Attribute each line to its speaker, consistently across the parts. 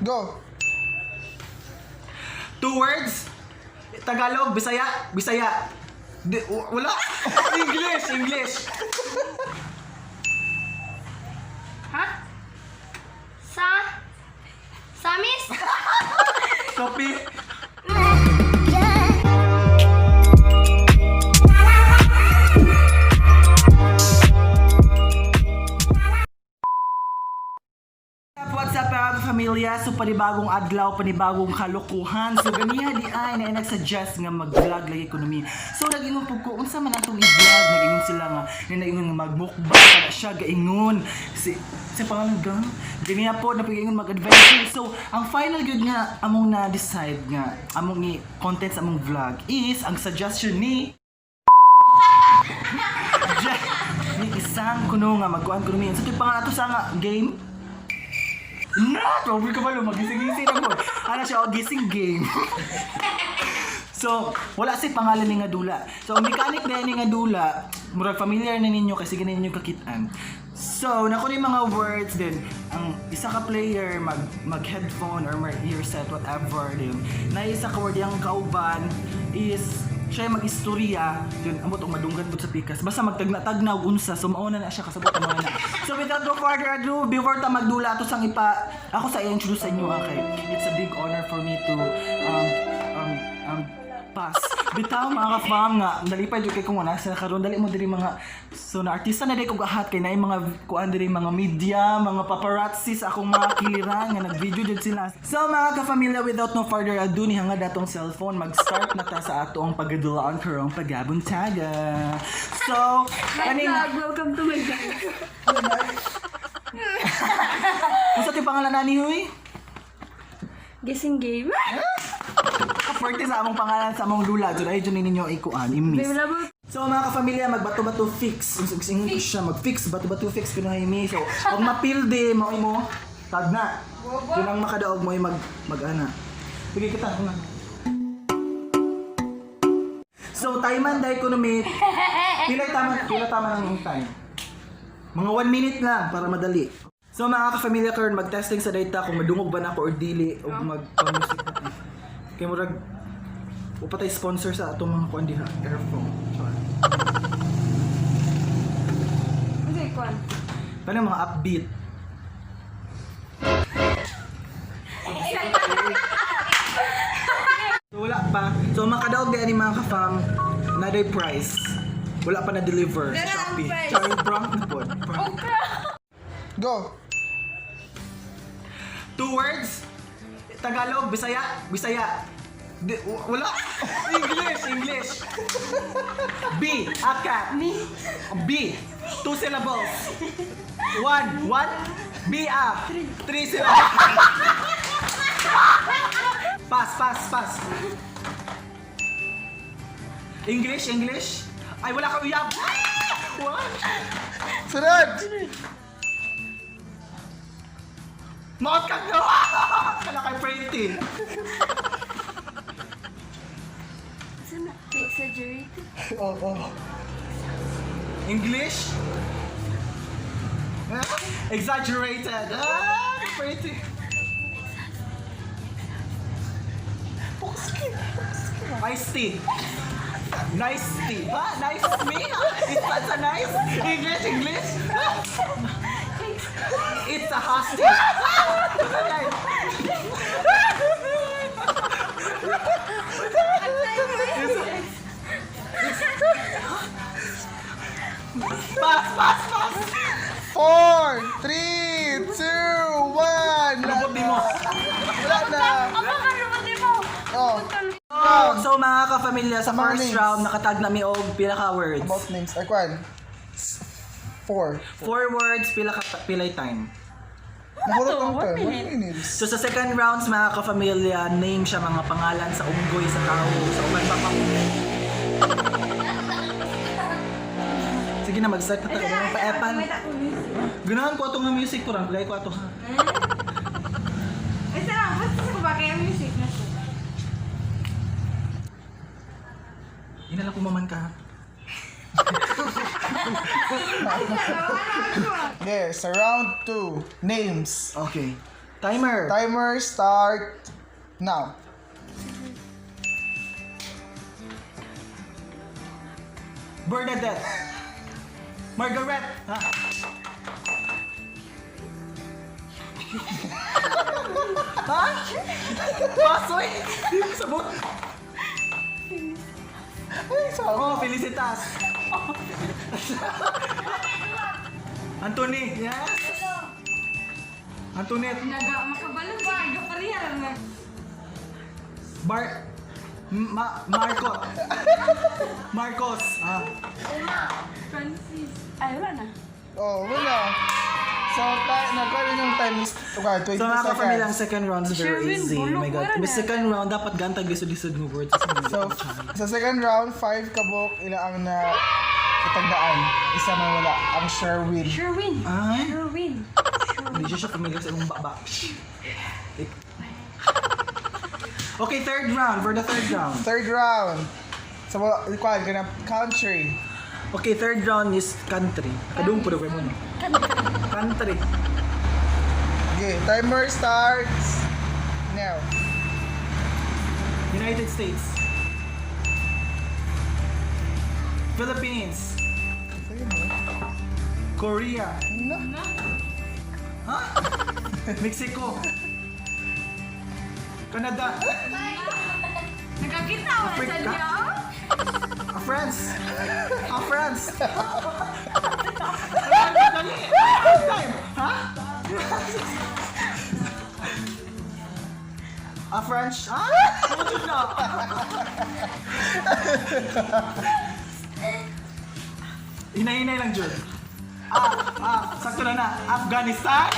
Speaker 1: Go.
Speaker 2: Two words. Tagalog, Bisaya, Bisaya. Di, wala. English, English.
Speaker 3: Ha? Sa? Samis?
Speaker 2: Copy. What's up, mga familia? So panibagong adlaw, panibagong kalokohan. So ganiha di ay na nagsuggest nga mag-vlog lagi ekonomi. So nag-ingon pud ko unsa man atong i-vlog, nag-ingon sila nga na naingon nga magmukbang para siya gaingon. Si pangalan gang. Ganiha po na pag-ingon mag-adventure. So ang final gyud nga among na decide nga among ni content sa among vlog is ang suggestion ni ni isang kuno nga magkuan kuno mi. So ito yung pangalan ato sa nga game. Na! Trouble ka ba? Magising-gising ako. Ano siya? Oh, gising game. So, wala si pangalan ni nga dula. So, ang mechanic na ni nga dula, murag familiar na ninyo kasi ganun ninyo kakitaan. So, nako ni mga words din. Ang isa ka player mag headphone or mag earset, whatever din. Na isa ka word yung kauban is siya yung mag-istorya yun amot og madunggan pud sa pikas basta magtagna-tagna og unsa, so mauna na siya kasabot mo na. So without no further ado, before ta magdula ato sang ipa ako sa i-introduce sa inyo, okay, it's a big honor for me to pass. Bitaw, mga ka-fam, nga nalipay jud kay kung wala sa karon dali mo diri mga, so na artista na diri kog ahat kay naay mga kuan diri, mga media, mga paparazzi sa akong mga kiliran nga nag-video jud sila. So mga ka-familia, without no further ado, ni hangad atong cellphone, mag-start na ta sa ato ang pagadulaan karong pagabuntaga. So kaning
Speaker 3: Welcome to my vlog.
Speaker 2: Unsa ti pangalan nani huy?
Speaker 3: Guessing game.
Speaker 2: Ka-forte sa among pangalan sa among lula. Jud ay jud ninyo ikuan, i-miss. So mga kapamilya, magbato-bato fix. Ingon ko siya, mag-fix, bato-bato fix kuno mi. So, pag mapilde, mao mo, tagna. Yun ang makadaog mo ay mag-ana. Sige kita una. So, time dai kuno mi. Pila tama ng time? Mga 1 minute lang para madali. So mga kapamilya, karon mag-testing sa data kung madungog ba nako or dili o mag-music na. Kay murag upatay sponsor sa atong mga kuan diha, earphone. Char.
Speaker 3: Okay, kwan.
Speaker 2: Paano mga upbeat? So, wala pa. So makadaog di ani mga ka-fam, naday price. Wala pa na-deliver sa
Speaker 3: Dara ang
Speaker 2: Shopee.
Speaker 3: price.
Speaker 2: Char, prank na po. Prank.
Speaker 1: Go.
Speaker 2: Two words. Tagalog, Bisaya, Bisaya. Di, wala. English, English. B, a cat. B, two syllables. One, one. B, a. Three syllables. Pass, pass, pass. English, English. Ay, wala ka uyab. Ah! What?
Speaker 1: Sunod.
Speaker 2: Maot ka no! Kala kay pretty.
Speaker 3: Saan na? Exaggerated.
Speaker 1: Oo.
Speaker 2: English? Ah, exaggerated. Ah, pretty. Iced tea. Nice tea. Ba? Nice me? Is that a nice? English, English? It's a hostage. Pass, pass, pass.
Speaker 1: 4, 3, 2, 1.
Speaker 2: Lubot di mo.
Speaker 1: Wala na.
Speaker 3: Ako ka naman di mo.
Speaker 1: Oh.
Speaker 2: So mga ka-familia, sa
Speaker 1: Mga
Speaker 2: first
Speaker 1: names.
Speaker 2: round, nakatag na mi og pila ka words.
Speaker 1: About names. Ay, kwan. 4.
Speaker 2: Four words, pila ka pilay time.
Speaker 1: Nahurot ang
Speaker 3: One
Speaker 1: time.
Speaker 3: minute.
Speaker 1: 1 minute.
Speaker 2: So sa second rounds, mga ka-familia, name siya mga pangalan sa unggoy, sa tao, sa uban pa pang. Sige na, mag-start na tayo. Mga paepan. Ganahan ko ato nga music ko lang. Pagay ko ato ha.
Speaker 3: Ay, saan? Basta sa ba kaya music na to?
Speaker 2: Inala ko maman ka ha.
Speaker 1: Okay, sa round 2. Names.
Speaker 2: Okay. Timer.
Speaker 1: Timer start now.
Speaker 2: Bernadette. Margaret. Ha? Ha? Pasoy. Di mo sabot.
Speaker 1: Ay, sabi.
Speaker 2: Oh, felicitas. Anthony. Yes. Antoinette.
Speaker 3: Naga, makabalog ba? Nagapariya na.
Speaker 2: Bar Ma Marco. Marcos. Ah.
Speaker 3: Francis. Ay, wala na.
Speaker 1: Oh, wala. So, nagkaroon yung time is okay, 20
Speaker 2: So mga kapamilya, ang
Speaker 1: seconds.
Speaker 2: second round is very
Speaker 3: Sherwin,
Speaker 2: easy. Oh
Speaker 3: bulok
Speaker 2: my God.
Speaker 3: wala
Speaker 2: May
Speaker 3: na.
Speaker 2: second round, dapat gantag lisod-lisod ng words.
Speaker 1: So, sa second round, 5 kabuk ila ang na katagdaan. Isa man wala, ang Sherwin.
Speaker 3: Sherwin.
Speaker 2: Ay.
Speaker 3: Sherwin.
Speaker 2: Hindi siya familiar sa imong baba. Okay, third round. For the third round.
Speaker 1: Third round. Sa wala, kuan kana country.
Speaker 2: Okay, third round is country. Kadung po daw mo. No? Country.
Speaker 1: Okay, timer starts now.
Speaker 2: United States. Philippines.
Speaker 1: Sige mo.
Speaker 2: Korea.
Speaker 1: Na.
Speaker 2: Ha? Mexico. Canada.
Speaker 3: Nagkakita wala sa
Speaker 2: Africa?
Speaker 3: niya.
Speaker 2: Ah, France. Ah, France. Dali. Time. Ha? Ah, French. Ah! Ano na? Hinay-hinay lang, Jun. Ah, ah, sakto na na. Afghanistan?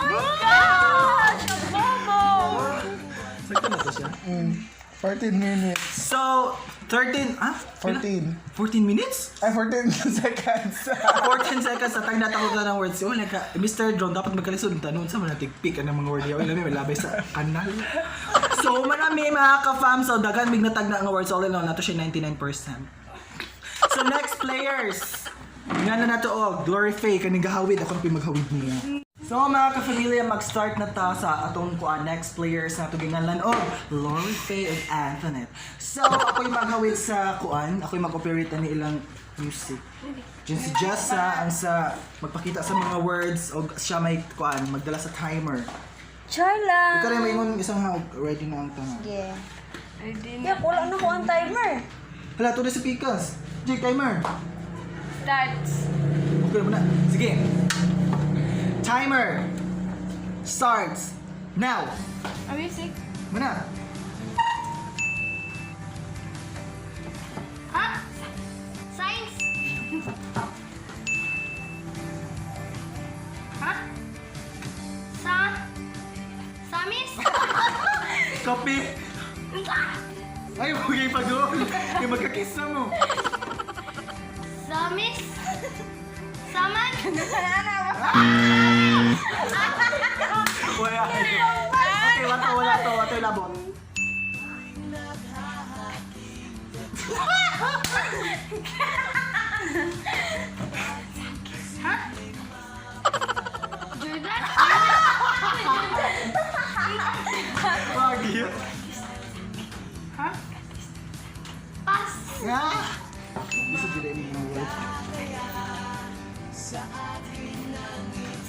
Speaker 3: Gosh! Ang bobo!
Speaker 2: Sakto na to siya.
Speaker 1: 14 minutes.
Speaker 2: So, 13, ah?
Speaker 1: 14.
Speaker 2: 14 minutes?
Speaker 1: Ay, 14 seconds.
Speaker 2: 14 seconds sa tag natakot ka ng words. Wala ka, Mr. Drone, dapat magkalisod ta noon sa mga tigpik ang mga word niya. Wala may labay sa kanal. So, marami mga ka-fam. So, daghan mig natag na ang words. All in all, nato siya 99%. So, next players. Nga na nato og Glory Faye kaning gahawid ako na maghawid niya. So mga ka-familia, mag-start na ta sa atong kuan next players na ginganlan og Lori Faye ug Antoinette. So ako'y maghawid sa kuan, ako'y mag-operate ani ilang music. Diyan si Jessa ang sa magpakita sa mga words og siya may kuan magdala sa timer.
Speaker 4: Charla!
Speaker 2: Ikaw rin maingon isang hawg ready na ang tangan.
Speaker 4: Sige.
Speaker 3: Ready na.
Speaker 4: Yak, wala na ko ang timer.
Speaker 2: Hala, tuloy si Pikas. Jake, timer.
Speaker 3: Starts.
Speaker 2: Okay mo na. Sige. Timer starts now.
Speaker 3: Ang music.
Speaker 2: Muna.
Speaker 5: Ha? Science? Ha? Sa? Samis?
Speaker 2: Copy. Ay, huwag kayo pag-roll. Yung magka-kiss na mo.
Speaker 5: Samis? Saman?
Speaker 2: Wala. Okay, wato, wala to. Wato yung labot.
Speaker 5: Jordan?
Speaker 2: Wag yun.
Speaker 5: Pass.
Speaker 2: Ah! Gusto dila yung mga words.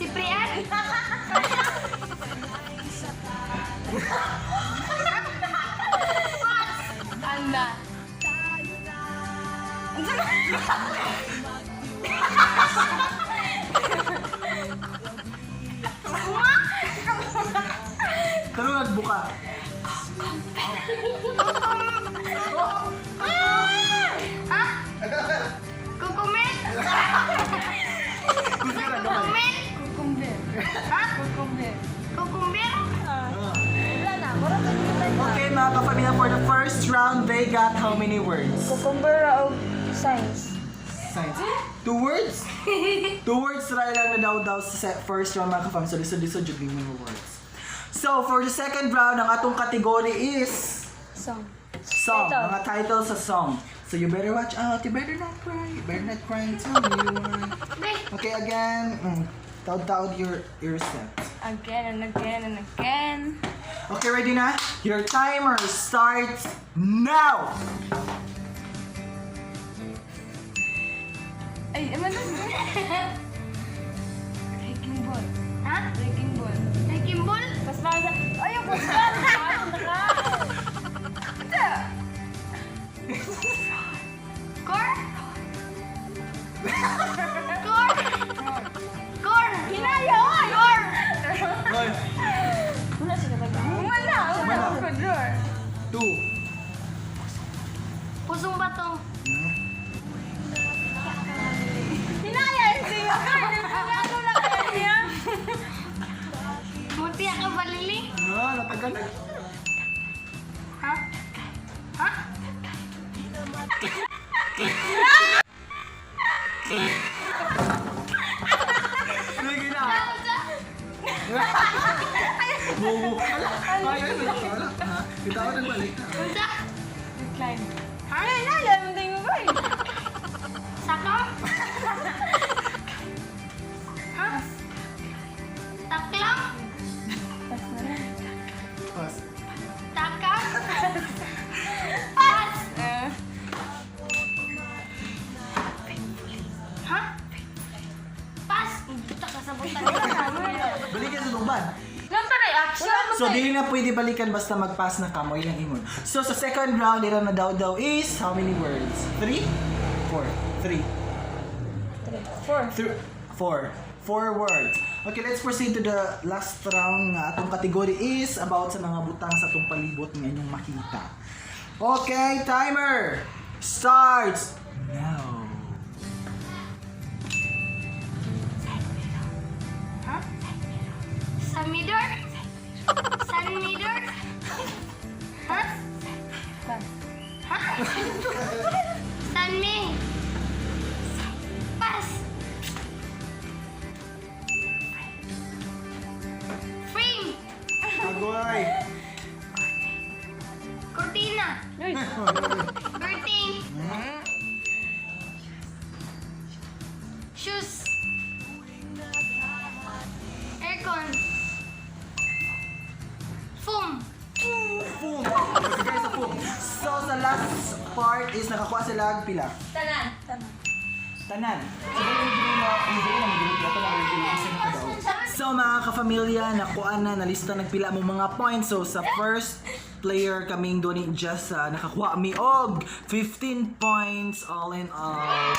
Speaker 5: Si Priyan?
Speaker 3: Anda.
Speaker 2: Kano nagbuka?
Speaker 5: Ha? Kukumit?
Speaker 2: Kusira gamay.
Speaker 5: Kukumit?
Speaker 3: Cucumber.
Speaker 5: Ha?
Speaker 3: Cucumber.
Speaker 5: Kukumbir?
Speaker 4: Wala na, wala na yung timer.
Speaker 2: Okay, mga kapamilya, for the first round, they got how many words?
Speaker 4: Cucumber o science.
Speaker 2: Science. Two words? Two words try lang na daw daw sa first round mga kafam. So, lisod-lisod jud yung mga words. So, for the second round, ang atong category is
Speaker 4: Song.
Speaker 2: song.
Speaker 4: Title.
Speaker 2: Mga title sa song. So, you better watch out. You better not cry. You better not cry. Tell me why.
Speaker 5: Be.
Speaker 2: Okay, again. Taod-taod your ear set.
Speaker 3: Again and again and again.
Speaker 2: Okay, ready na? Your timer starts now!
Speaker 3: Ay, ano na? Wrecking ball.
Speaker 5: Ha?
Speaker 3: Wrecking ball.
Speaker 5: Wrecking ball?
Speaker 4: Pasmasa. Ay, yung pasmasa.
Speaker 5: Core? Core? Core!
Speaker 3: Hinaya, oy!
Speaker 5: Core!
Speaker 2: One,
Speaker 4: Wala siya nag.
Speaker 3: Wala! Wala! Wala!
Speaker 2: two,
Speaker 5: Pusong bato.
Speaker 3: Hinaya, hindi mo. Ano lang kaya niya?
Speaker 5: Munti ka balili?
Speaker 2: No, natagal na.
Speaker 5: Ha? Ha?
Speaker 2: Sige na. Bobo. Ala, ay, ay, ay, wala. Ha? Bitaw na balik.
Speaker 5: Unsa?
Speaker 3: Decline.
Speaker 5: Ha?
Speaker 4: Hinaya, hindi mo ba?
Speaker 5: Sakang? Ha? Taklang?
Speaker 2: Pass.
Speaker 5: Takang? Pass!
Speaker 3: Eh.
Speaker 5: Ha? Pass! Buta ka sa buta.
Speaker 2: Balikan sa lubad.
Speaker 3: Lang pa reaction.
Speaker 2: So, dili na pwede balikan basta mag-pass na ka mo ilang ingon. So, sa second round, ilang na daw daw is how many words? Three? Four. Three.
Speaker 4: Four.
Speaker 2: Three. Four. Four words. Okay, let's proceed to the last round nga atong category is about sa mga butang sa atong palibot nga inyong makita. Okay, timer starts now.
Speaker 5: Ha? Samidor? Sanmidor? Ha? Ha? Sanmi? Pass! Frame!
Speaker 2: Agoy.
Speaker 5: Cortina! Curtain! Shoes! Aircon! Foam!
Speaker 2: Boom! Okay, guys, sa boom. So, sa last part is nakakuha sila og pila.
Speaker 4: Tanan. Tanan.
Speaker 2: Tanan. So, dali mo na, hindi na mag-group na So, mga kapamilya, nakuha na, nalista nagpila mo mga points. So, sa first player kaming doon ni Jessa, nakakuha mi og 15 points all in all.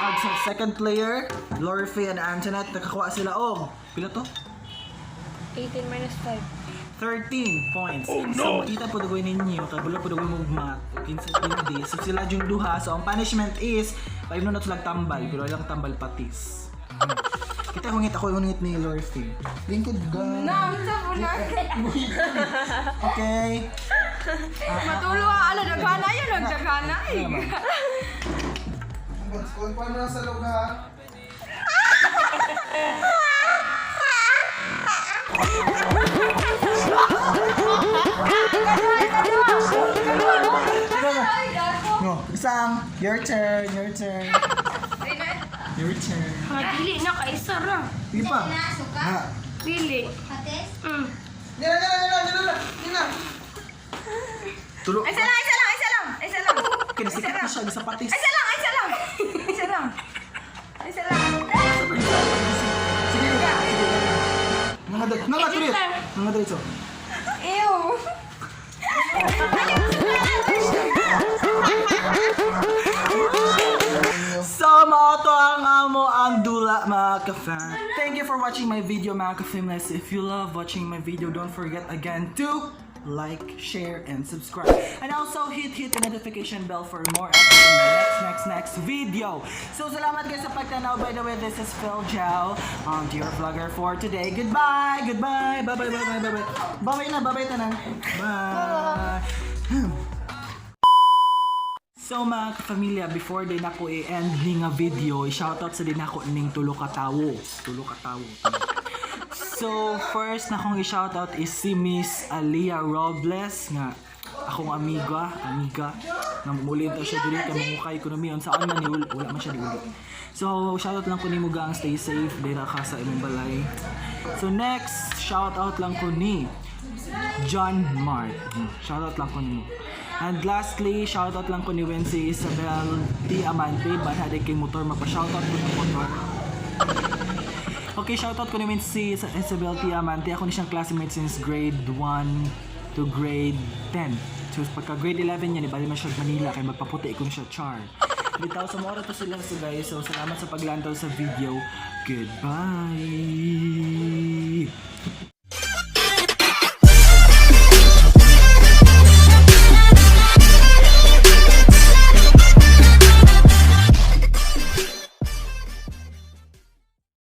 Speaker 2: Ag sa second player, Lorfe and Antoinette, nakakuha sila og pila to?
Speaker 4: 18 minus 5.
Speaker 2: 13 points. Oh, no. So, makita po dugoy ninyo, kay wala po dugoy mo math, kinsa hindi. So, sila yung duha. So, ang punishment is, paimno na silang tambal, pero ilang tambal patis. Kita hungit ako, hungit ni Lorphe. Lingkod ka.
Speaker 3: Na, ang sa na.
Speaker 2: Okay.
Speaker 3: Matulo ang ala, daghana yun, ang daghana eh.
Speaker 1: Kung paano lang sa loob ha?
Speaker 2: No, isang, your turn, your turn. Your turn.
Speaker 5: Mga dili na kaisa ra.
Speaker 2: Sige pa. Ha.
Speaker 5: Dili.
Speaker 1: Nila, nila, nila, nila, nila.
Speaker 2: Tulo.
Speaker 3: Isa lang, isa lang, isa lang, isa lang.
Speaker 2: Kinasikat na siya sa patis.
Speaker 3: Isa lang, isa lang. Isa lang. Isa lang.
Speaker 2: Sige, sige. Mga dali, mga dali. Mga dali, so.
Speaker 3: Ew.
Speaker 2: So, mao to ang amo ang dula, mga ka-fam. Thank you for watching my video, mga ka-famless. If you love watching my video, don't forget again to like, share, and subscribe. And also, hit the notification bell for more updates in the next, next, next video. So, salamat guys sa pagtanaw. By the way, this is Phil Jao, your vlogger for today. Goodbye! Goodbye! Bye-bye, bye-bye, bye-bye. Bye-bye na, bye-bye tanan. Bye! So mga kapamilya, before din ako i-end ni nga video, i-shoutout sa din ako ning tulo ka tawo. Tulo ka tawo. So first na akong i-shoutout is si Miss Alia Robles nga akong amiga, amiga. Namuli ta siya diri kay mangukay kuno mi unsaon man ni wala man siya niuli. So shoutout lang ko nimo, gang, stay safe dira ka sa imong balay. So next, shoutout lang ko ni John Mark. Shoutout lang ko nimo. And lastly, shoutout lang ko ni Wency Isabel T. Amante. Banhad kay motor, magpa-shoutout ko ng motor. Okay, shoutout ko naman si Isabel T. Amante. Ako ni siyang classmate since grade 1 to grade 10. So, pagka grade 11 niya, nibali man siya Manila kay magpaputi ko siya char. Bitaw, sa so, to sila so guys. So, salamat sa paglantaw sa video. Goodbye!